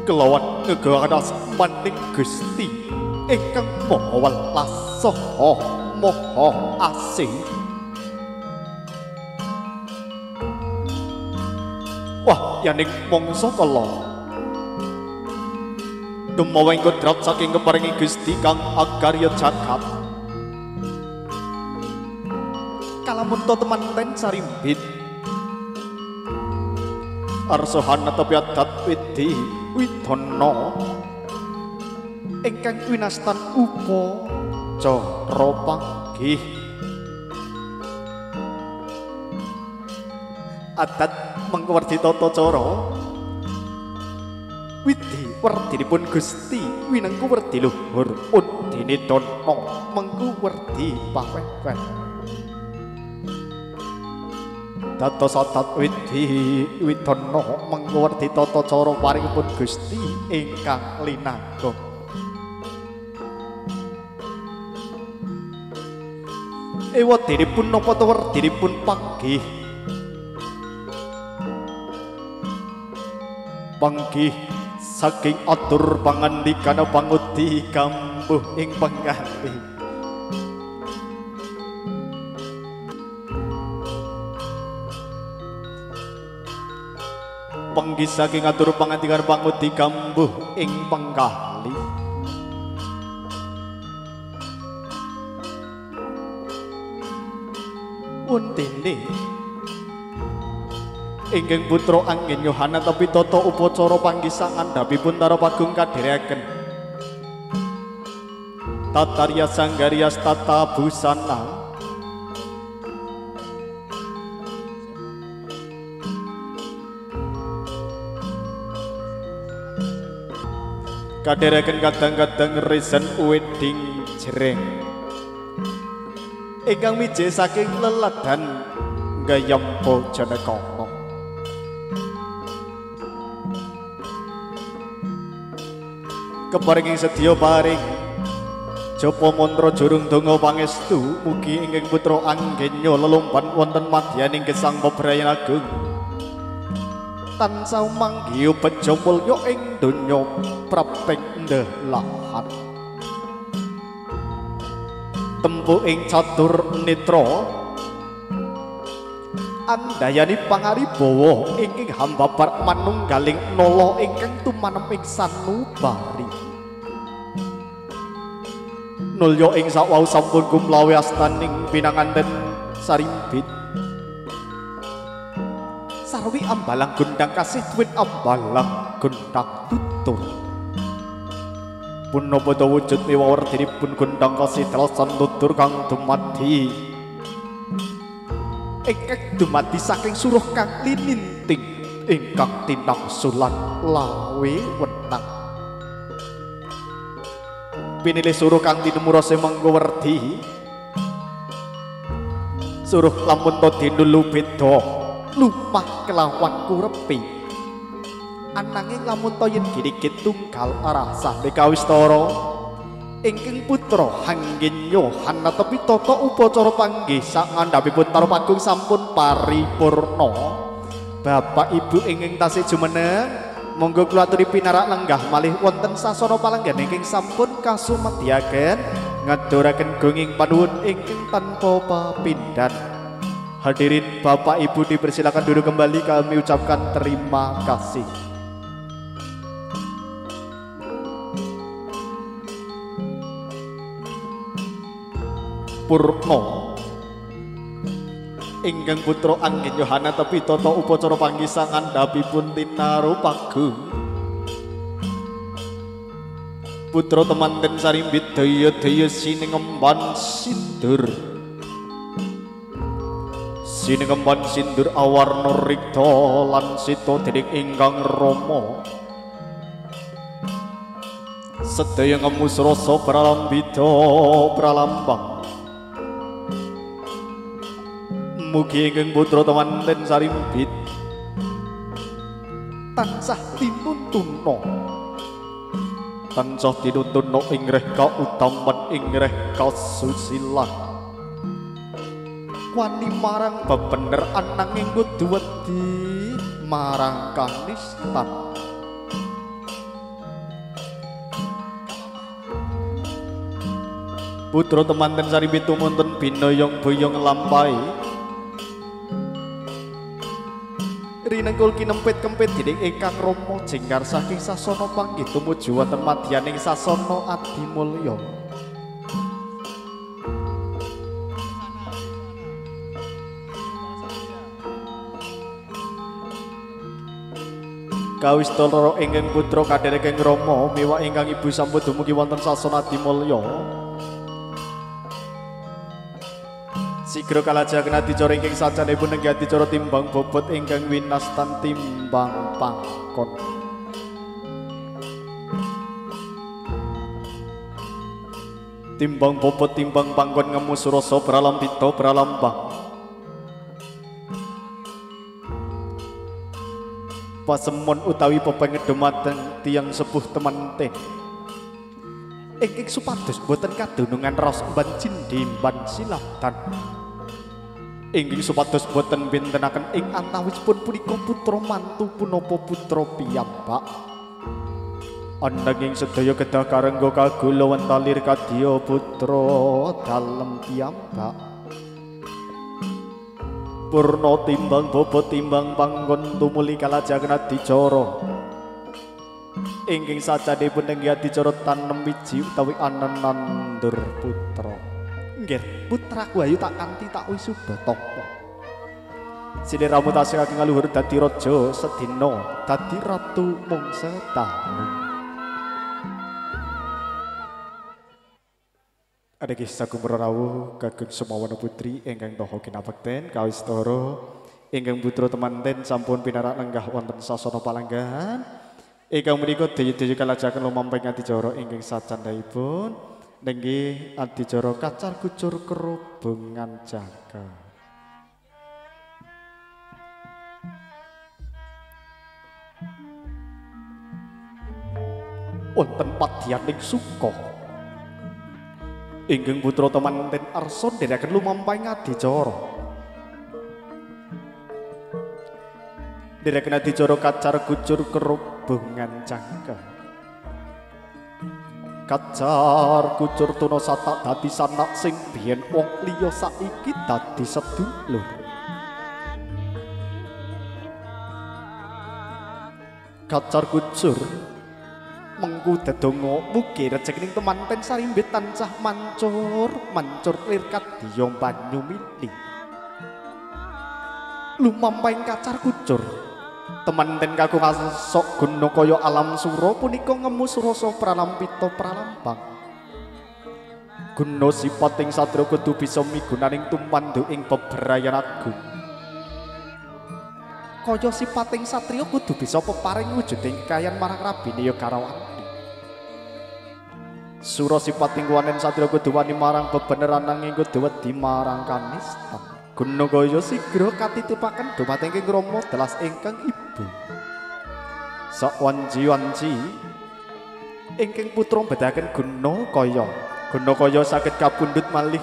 Kelawan ngegawaken asmaning Gusti ingkang Maha Welas saha Maha Asih. Wah, yaning mangsa kala tumaweng kodrat saking keparingi Gusti kang akarya jagat. Kalamun to temanten sarimbit arsohan atapi adat widhi widana ingkang winastan upacara panggih. Adat mengko werdi tata cara widhi werdinipun Gusti winengku werdi luhur undine dana mengku werdi paweh-weh. Dados adat widhi widana mengku werdi tata cara paringipun Gusti ingkang linanggung. Ewadinipun napa ta werdinipun panggih? Panggih saking atur pangandikana pangudi kambuh ing penggalih. Panggih saking atur pangandikan pangudi kambuh ing penggalih. Untene ingkang putra Anggen Yohana tapi tata upacara panggih sangandhapipun Taro Pagung kadherekaken tatarya sanggaryas tata busana. Kadherekaken kadang-kadang resen wedding jreng ingkang mije saking leladan gayam Bojonegoro. Keparinging sedya paring japa mantra jurung donga pangestu mugi ingkang putra Anggenya lelumpan wonten madyaning gesang bebrayan agung tansah manggiha bejo mulya ing donya prapting ndelahan. Tempu ing catur netra andayani pangaribawa ingkang hambabar manunggaling nala ingkang tumanem ing sanubari. Nulya ing sakwau sampun gumlawe astaning pinanganten sarimbit. Sarwi ambalang gondang kasih tuwin ambalang gondang tutur. Punapa ta wujud miwa werdinipun gondang kasih telasan tutur kang dumadi ingkang dumadi saking suruh kang lininting ingkang tinangsulan lawe wenang. Pinilih suruh kang tinemu rasa mengko werdi suruh lamun to dinulu beda lumah kelawan kurepi. Ananging lamun to yen girigit tunggal rasane kawistara ingkang putra Anggen Yohana tepi tata upacara panggih sangandhapipun Taro Pagung sampun paripurna. Bapak Ibu ingkang tasih jumeneng monggo kula aturi pinarak lenggah malih wonten sasana palenggan ingkang sampun kasumedyaken ngaturaken gunging panuwun ingkang tanpa papindhan. Hadirin Bapak Ibu dipersilakan duduk kembali, kami ucapkan terima kasih. Purna ingkang putra Anggen Yohana tepi tata upacara panggih sangandhapipun Tinaro Pagung putra temanten sarimbit daya-daya siningemban sindur. Siningemban sindur awarna rikta lan sita dening ingkang rama. Sedaya ngemus rasa pralambida pralambang. Mugi ingkang putra temanten sarimbit tansah tinuntuna tansah tinuntuna ing reh kautaman ing reh kasusilan wani marang bebener ananging kudu wedi marang kanistan. Putra temanten sarimbit tumunten binoyong boyong lampahi. Rinengkul kinempit kempit dening ingkang rama jengkar saking sasana panggih tumuju wonten madyaning sasana Adimulya. Kawistara ingkang putra kadherek ing rama miwah ingkang ibu sampun dumugi wonten sasana Adimulya. Sigra kalajengaken adicara ingkang sacanipun nenggih adicara timbang bobot ingkang winastan timbang pangkon. Timbang bobot timbang pangkon ngemu surasa pralambita pralambang. Pasemon utawi pepenged dumateng tiyang sepuh temanten. Ingkang supados boten kadunungan raos emban cindhi emban silatan. Inggih supados boten bentenaken ing antawisipun punika putra mantu punapa putra piyambak. Ananging sedaya kedah karengga kagula wentalir kadya putra dalem piyambak. Purna timbang bobot timbang panggon tumuli kalajengaken adicara. Ingkang sacanipun nenggih adicara tanem wiji utawi anen nandur putra. Nggih, putraku ayu tak kanthi tak wisuda tapa. Sliramu tasih kagem ngaluhur dadi raja sedina, dadi ratu mung setahun. Adegih sakumra rawuh kagem semawana putri ingkang toha kinapekten kawistara ingkang putra temanten sampun pinarak lenggah wonten sasana palanggahan. Ingkang menika deyi-deyi kalajengaken lumampahing adicara ingkang sacandhaipun nenggih adicara kacar kucur kerubungan jaka. Wonten padyaning suka ingkang putra temanten arsa ndherekaken lumampahing adicara. Ndherekaken adicara kacar kucur kerubungan jaka. Kacar kucur tuna satak dadi sanak sing biyen wong liya saiki dadi sedulur. Kacar kucur mengku dedonga mugi rejekining temanten sarimbit tansah mancur mancur lir kadya banyu mili. Lumampahing kacar kucur temanten kakung asok guna kaya alam sura punika ngemu surasa pralampita pralambang. Guna sipating satria kudu bisa migunaning tumanduk ing bebrayan agung. Kaya sipating satriya kudu bisa peparing wujuding kekayan marang rabine ya garawani. Sura sipating wanen satriya kudu wani marang bebeneran nanging kudu wedi marang kanistan. Guna kaya sigra katitipaken dumateng ing rama delas ingkang ibu. Sawanci-wanci ingkang putra mbedhaken guna kaya. Guna kaya saged kapundhut malih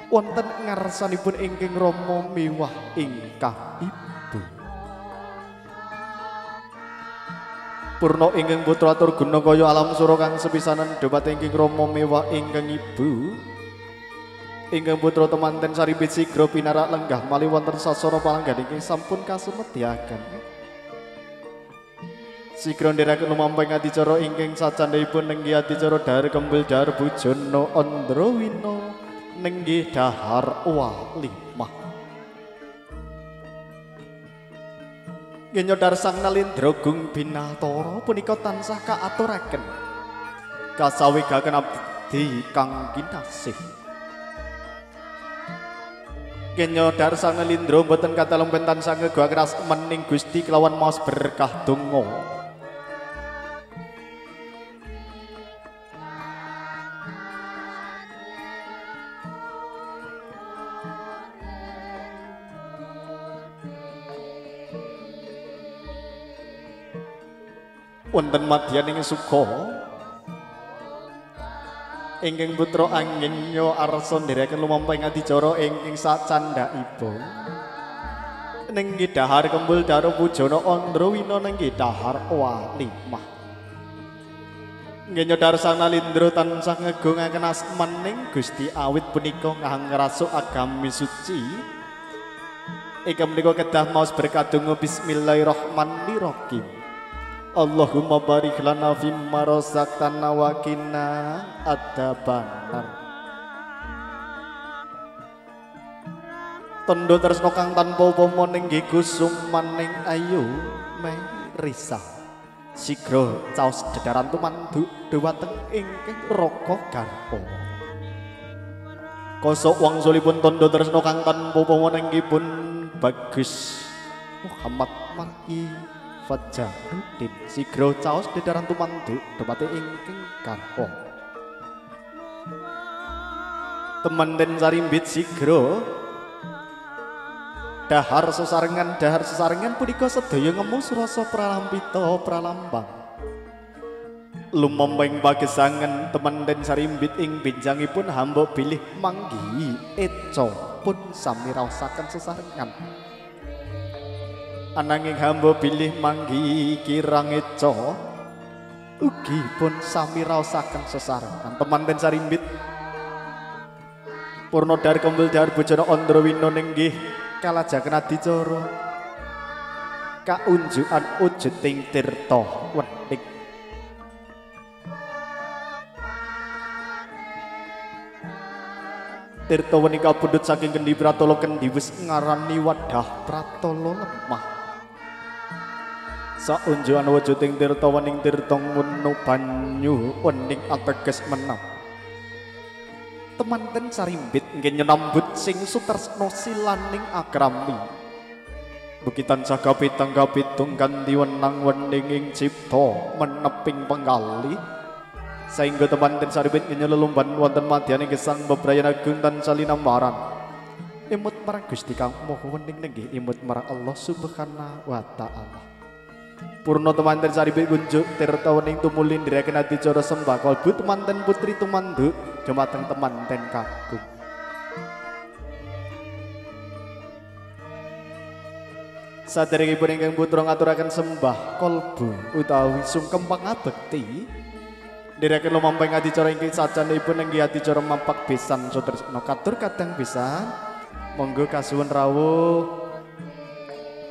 wonten ngarsanipun ingkang rama miwah ingkang ibu. Purna ingkang putra atur guna kaya alam sura kang sepisanan dumateng ingkang rama miwah ingkang ibu. Ingkang putra temanten saribit sigra pinarak lenggah malih wonten sasana palanggan ingkang sampun kasumedyaken. Sigra ndherekaken lumampahing adicara ingkang sacandhaipun nenggih adicara dhahar kembul dhahar bujana andrawina nenggih dhahar walimah. Ngenyodar sang nalindra gung binatara punika tansah kaaturaken kasawigaken abdi kang kinasih. Kenyodar sang nalindra boten katalem tansah ngeguhaken asmening Gusti kelawan maos berkah donga. Wonten madyaning suka ingkang putra Anggenya arsa ndherekaken lumampahing adicara ingkang sacandhaipun nenggih dhahar kembul dhahar pujana andrawina nenggih dhahar walimah. Nggih Sang Nalindra tansah ngegungaken asmaning Gusti awit punika ngrasuk agami suci. Ingkang menika kedah maos berkah donga bismillahirrahmanirrahim. Allahumma barik lana fimma razaqtana wa qina adzabannar. Tandha tresna kang tanpa upama nenggih kusumaning ayu merisa. Sigra caos dedharan tumanduk dhumateng ingkang Raka Garpa. Kosok wangsulipun tandha tresna kang tanpa upama nenggihipun Bagus Muhammad Mar'i Fajarudin. Sigra caos dedharan tumanduk dhumateng ingkang Garpa. Temanten sarimbit sigra dahar sesarengan punika sedaya ngemu surasa pralampita pralambang. Lumembeng pagesangan temanten sarimbit ing benjangipun hamba bilih manggihi eca pun sami raosaken sesarengan. Ananging hamba bilih manggihi kirang eca ugi pun sami raosaken sesarengan. Temanten sarimbit purna dar kembel dar bojone Andrawina nenggih kalajaken adicara kaunjukan wujuding tirta wening. Tirta wening kapundhut saking kendi pratala kendi wis ngarani wadah pratala lemah. Saunjukan wujuding tirta wening tirta ngono banyu wening ateges menap. Temanten sarimbit nggih nyenambut sing sutresna silaning akrami. Bukitan saga pitang kapitung kanthi wenang wening ing cipta meneping penggalih. Saengga temanten sarimbit nggih lelumban wonten madyaning gesang bebrayan agung tansah linambaran. Imut marang Gusti Kang Maha Wening nenggih imut marang Allah Subhanahu wa taala. Purna temanten sarimbit kunjuk tirta wening tumuli ndherekaken adicara sembah kalbu temanten putri tumanduk dumateng temanten kakung. Saderengipun ingkang putra ngaturaken sembah kalbu utawi sungkem pangabekti ndherekaken lumampahing adicara ingkang sajanipun nenggih adicara mampak besan sutresna katur kadang pisan. Monggo kasuwun rawuh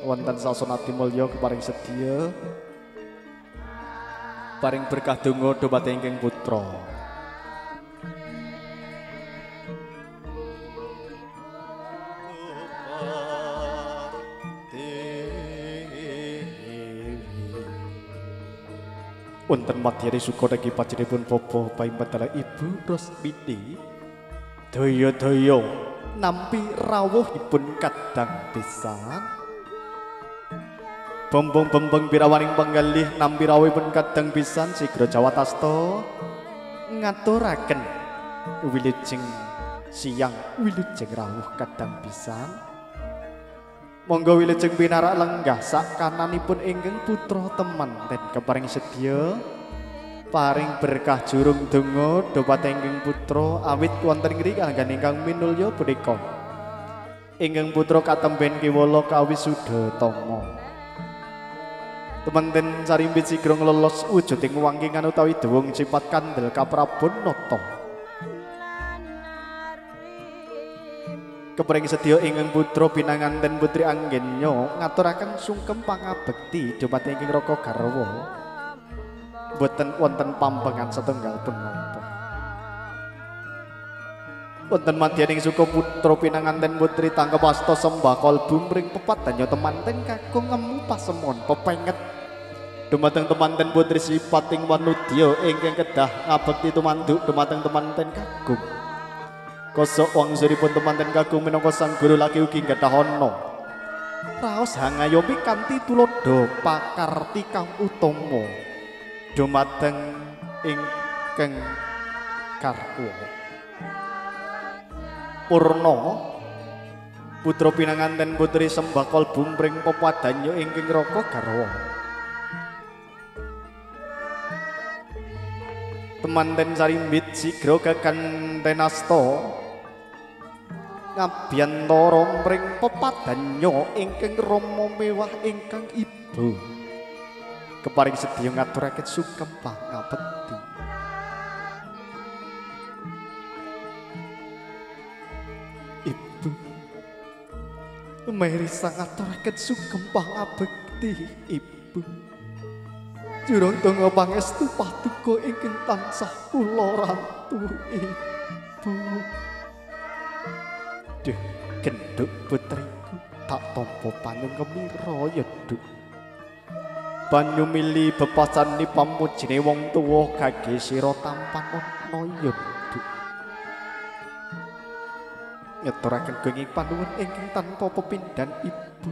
wonten sasana mulya keparing sedya paring berkah donga dhumateng ingkang putra. Wonten madyane suka negi pajenipun bapa paimbantala Ibu Rosmini daya-daya nampi rawuhipun kadang pisan. Bombong-bombong pirawaning panggalih nampi rawuhipun kadang pisan sigra jawatasta ngaturaken wilujeng siang wilujeng rawuh kadang pisan. Monggo wilujeng pinarak lenggah sak kananipun ingkang putra temanten keparing sedya paring berkah jurung donga dhumateng ingkang putra awit wonten ngriki kalanggan ingkang minulya punika. Ingkang putra katemben kiwala kawisuda tama. Temanten sarimbit sigra nglelos wujuding wangkingan utawi dewung sipat kandel kaprabon nata. Kepring sedya ingkang putra pinanganten putri anggenya ngaturaken sungkem pangabekti dumateng ingkang raka garwa. Boten wonten pampengan setunggal punapa. Wonten madyaning suka putra pinanganten putri tangkep asta sembah kalbu mring pepadanya temanten kakung ngemu pasemon pepenget dumateng temanten putri sipating wanudya ingkang kedah ngabekti tumanduk dumateng temanten kakung. Kosok wangsulipun temanten kakung minangka sang guru laki ugi nggadhah ana raos hangayomi kanthi tuladha pakarti kang utama dumateng ingkang garwa. Purna putra pinanganten putri sembah kalbu mring pepadanya ingkang raka garwa. Temanten sarimbit sigra kakanten asta ngabiyantara mring pepadanya ingkang rama mewah ingkang ibu. Keparing sedaya ngaturaken sugeng pangabekti. Ibu Merisa ngaturaken sugeng pangabekti Ibu. Jurung donga pangestu paduka ingkang tansah kula rantu Ibu. Duh, genduk putriku tak tampa panyung kemira ya Duk. Banyu mili bepasani pamujine wong tuwa kage sira tampanana ya Duk. Ngeturaken gunging panuwun ingkang tanpa pepindhan Ibu.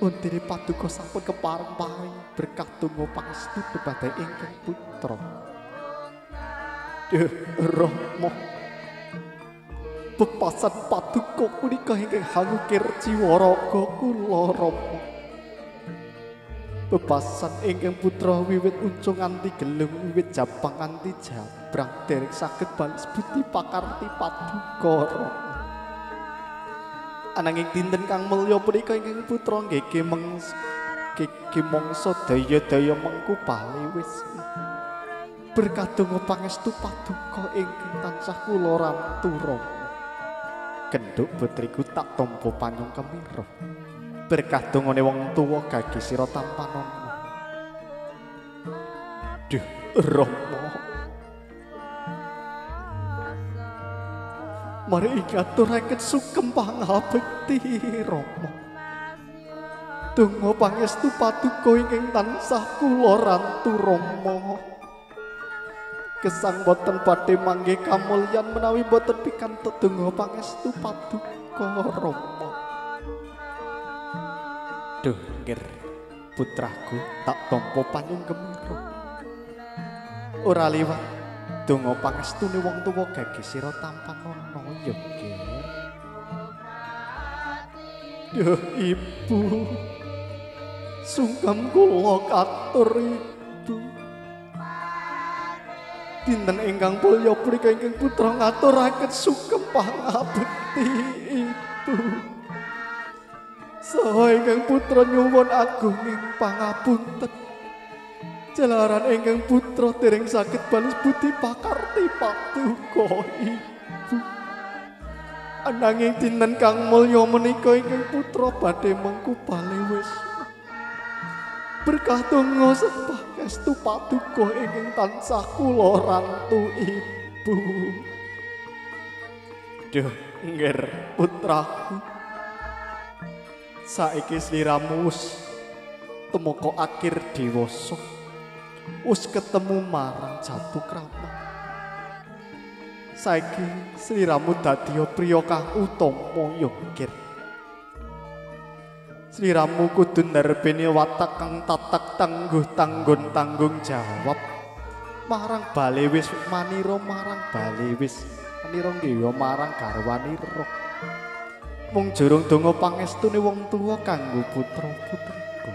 Untine paduka sampun kepareng paring berkah donga pangestu dumateng ingkang putra. Duh Rama, bepasan paduka punika ingkang hangukir jiwa raga kula Rama. Bepasan ingkang putra wiwit uncung nganti gelung, wiwit jabang nganti jabrang dereng saged bales budi pakarti paduka Rama. Ananging dinten kang mulya punika ingkang putra nggih mangsa daya-daya mengku bali wis. Berkah donga pangestu paduka ingkang tansah kula rantu Rama. Genduk putriku tak tampa panyung kemira. Berkah dongane wong tuwa gage sira tampanana. Duh Rama, mari ngaturaken sugeng pangabekti Rama. Donga pangestu paduka ingkang tansah kula rantu Rama. Gesang boten badhe manggih kamulyan menawi boten pikantuk donga pangestu paduka Rama. Duh ngger putraku tak tampa panyung kemira. Ora liwat donga pangestune wong tuwa gage sira tampanana ya Ger. Duh Ibu, sungkem kula katur Ibu. Dinten ingkang mulya punika ingkang putra ngaturaken sugeng pangabekti Ibu. Saha ingkang putra nyuwun agunging pangapunten. Jalaran ingkang putra dereng saged bales budi pakarti paduka Ibu. Ananging dinten kang mulya menika ingkang putra badhe mengku bali wis. Berkah donga pangestu paduka ingkang tansah kula rantu Ibu. Duh ngger putraku, saiki sliramu wis tumeka akhir dewasa, wis ketemu marang jatuh krama. Saiki sliramu dadi priya kang utama ya Ger. Sliramu kudu ndarbeni watak kang tatak tangguh tanggon tanggung jawab marang bale wis manira, marang bale wis manira nggih ya marang garwanira. Mung jurung donga pangestune wong tuwa kanggo putra-putriku.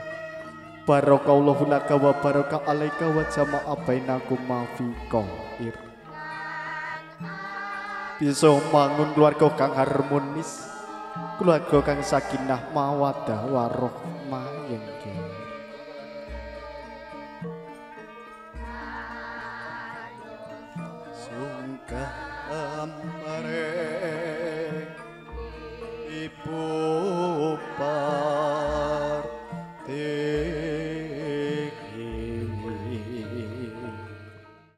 Barakallahu laka wa baraka alaika wa jama'a bainakum ma fi khair. Bisa mangun keluarga kang harmonis, keluarga kang sakinah mawaddah warahmah yen Ger. Sungkem mare Ibu